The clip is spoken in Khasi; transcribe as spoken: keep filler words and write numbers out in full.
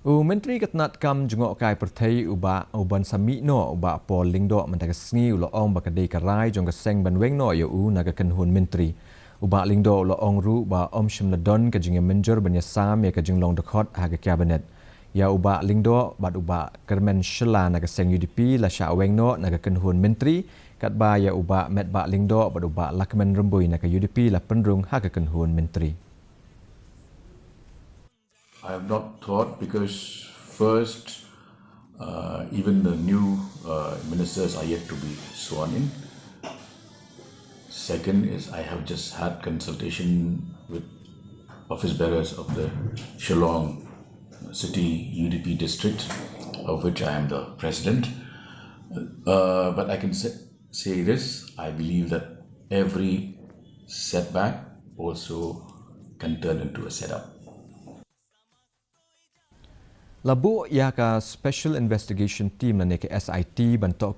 U Myntri ka tnad kam jngohkai pyrthei u Bah, u ban sa mih noh u Bah Paul Lyngdoh mynta ka sngi u la ong ba ka dei ka rai jong ka seng ban weng noh ïa u na ka kynhun myntri. U Bah Lyngdoh u la ong ruh ba ym shym la don ka jingïamynjur ban ïasam ïa ka jinglong dkhot ha ka cabinet. Ïa u Bah Lyngdoh bad u Bah Kyrmen Shylla na ka seng U D P la shah weng noh na ka kynhun myntri, katba ïa u Bah Metbah Lyngdoh bad u Bah Lahkmen Rymbui na ka U D P la pynrung ha ka kynhun myntri. I have not thought because first, uh, even the new uh, ministers are yet to be sworn in. Second is I have just had consultation with office bearers of the Shillong City U D P district, of which I am the president. Uh, but I can say, say this, I believe that every setback also can turn into a setup. La buh ïa ka Special Investigation Team lane ka S I T ban tohkit